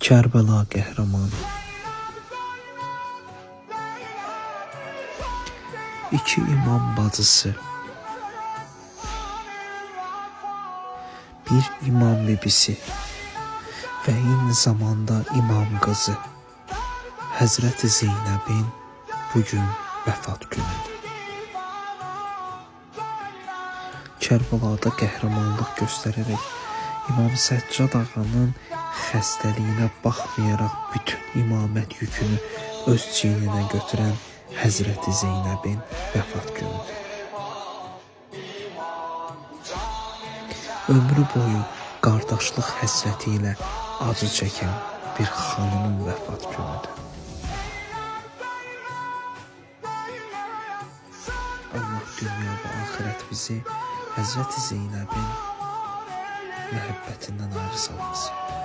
Kərbəla qəhrəmanı. İki imam bacısı. Bir imam bibisi və eyni zamanda imam qızı Həzrəti Zeynəbin bugün vəfat günüdür. Kərbəlada qəhrəmanlıq göstərərək İmam Səccad ağanın xəstəliyinə baxmayaraq bütün imamət yükünü öz çiyninə götürən Həzrəti Zeynəbin vəfat günüdür. Ömrü boyu qardaşlıq həsrəti ilə acı çəkən bir xanımın vəfat günüdür. Allah dünya və axirət bizi Həzrəti Zeynəbin məhəbbətindən ayrı salmasın.